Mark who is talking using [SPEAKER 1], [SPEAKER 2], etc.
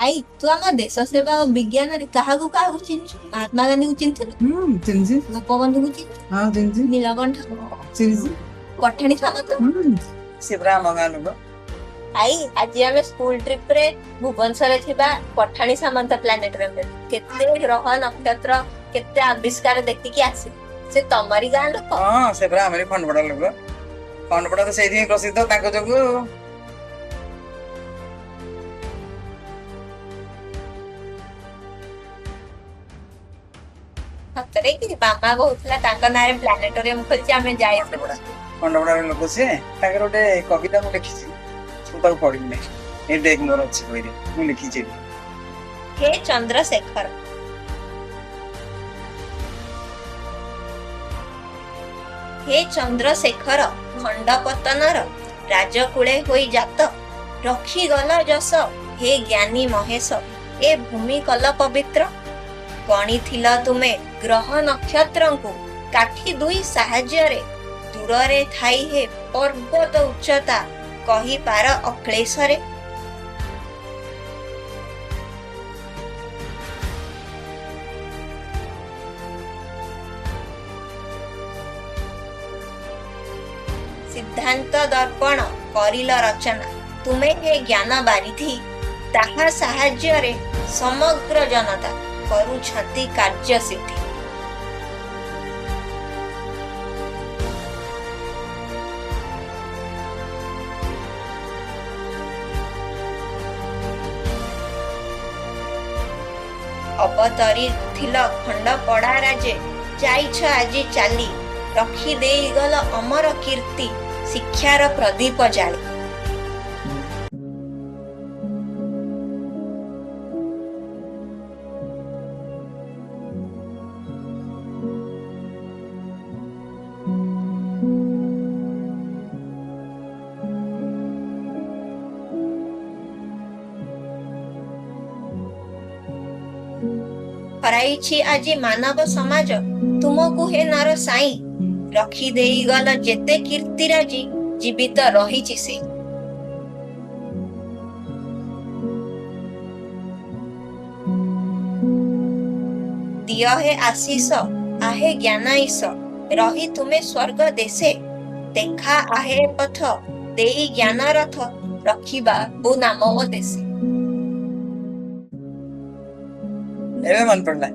[SPEAKER 1] I, ତୁ ଆମ ଦେଶ ସେବା ଓ ବିଜ୍ଞାନରେ କାହାକୁ କାହାକୁ ଚିହ୍ନିଛୁ? ମହାତ୍ମା ଗାନ୍ଧୀକୁ ଚିହ୍ନିଥିଲୁ?
[SPEAKER 2] ହୁଁ, ଚିହ୍ନିଛି।
[SPEAKER 1] ଗୋପବନ୍ଧୁକୁ ଚିହ୍ନିଛୁ?
[SPEAKER 2] ହଁ, ଚିହ୍ନିଛି।
[SPEAKER 1] ନୀଳକଣ୍ଠ?
[SPEAKER 2] ଚିହ୍ନିଛି।
[SPEAKER 1] ପଠାଣି ସାମନ୍ତ?
[SPEAKER 2] ହୁଁ, ସେ ପୁରା ଆମ ଗାଁ ଲୋକ।
[SPEAKER 1] I, ଆଜି ଆମେ ସ୍କୁଲ ଟ୍ରିପ ରେ ଭୁବନେଶ୍ୱରରେ ଥିବା ପଠାଣି ସାମନ୍ତ ପ୍ଲାନେଟୋରିୟମ କେତେ ଗ୍ରହ ନକ୍ଷତ୍ର, କେତେ ଆବିଷ୍କାର ଦେଖିକି ଆସିଲୁ। ସେ ତମରି ଗାଁ ଲୋକ?
[SPEAKER 2] ହଁ, ସେ ପୁରା ଆମରି ଖଣ୍ଡପଡା ଲୋକ। ଖଣ୍ଡପଡା ତ ସେଇଥିପାଇଁ ପ୍ରସିଦ୍ଧ ତାଙ୍କ ଯୋଗୁ।
[SPEAKER 1] ସତରେ କି? ମାମା କହୁଥିଲା ତାଙ୍କ ନାଁରେ ପ୍ଲାନେଟୋରିୟମ ଖୋଲିଛି, ଆମେ ଯାଇଥିଲୁ।
[SPEAKER 2] ଖଣ୍ଡପଡା, ଖଣ୍ଡପଡାର ଲୋକ ସିଏ। ତାଙ୍କର ଗୋଟେ କବିତା ମୁଁ ଲେଖିଛି, ମୁଁ ତାକୁ ପଢିବି ନାହିଁ। ଏ ଦେଖ, ମୋର ଅଛି ବହିରେ, ମୁଁ ଲେଖିଛି ଏଠି।
[SPEAKER 1] ହେ ଚନ୍ଦ୍ରଶେଖର, ହେ ଚନ୍ଦ୍ରଶେଖର, ଖଣ୍ଡପତନର ରାଜକୂଳେ ହୋଇ ଜାତ, ରଖିଗଲ ଯଶ ହେ ଜ୍ଞାନୀ ମହେଶ, ଏ ଭୂମି କଲ ପବିତ୍ର। ଗଣିଥିଲ ତୁମେ ଗ୍ରହ ନକ୍ଷତ୍ରଙ୍କୁ କାଠି ଦୁଇ ସାହାଯ୍ୟରେ, ଦୂରରେ ଥାଇ ହେ ପର୍ବତ ଉଚ୍ଚତା କହିପାର ଅକ୍ଳେଶରେ। ସିଦ୍ଧାନ୍ତ ଦର୍ପଣ କରିଲ ରଚନା ତୁମେ ହେ ଜ୍ଞାନ ବାରିଧି, ତାହା ସାହାଯ୍ୟରେ ସମଗ୍ର ଜନତା କରୁଛନ୍ତି କାର୍ଯ୍ୟ ସିଦ୍ଧି। ଅବତରି ଥିଲ ଖଣ୍ଡପଡ଼ା ରାଜେ, ଯାଇଛ ଆଜି ଚାଲି, ରଖି ଦେଇଗଲ ଅମର କୀର୍ତ୍ତି ଶିକ୍ଷାର ପ୍ରଦୀପ ଜାଳି। ହରାଇଛି ଆଜି ମାନବ ସମାଜ ତୁମକୁ ହେ ନର ସାଇଁ, ରଖି ଦେଇଗଲ ଯେତେ କୀର୍ତ୍ତିରାଜି ଜୀବିତ ରହିଛି ସେ। ଦିଅ ହେ ଆଶିଷ ଆହେ ଜ୍ଞାନ ଈଶ, ରହି ତୁମେ ସ୍ୱର୍ଗ ଦେଶେ, ଦେଖା ଆହେ ପଥ ଦେଇ ଜ୍ଞାନ ରଥ, ରଖିବା ନାମ ଓ ଦେଶେ।
[SPEAKER 2] ଏବେ ମନେ ପଡିଲା।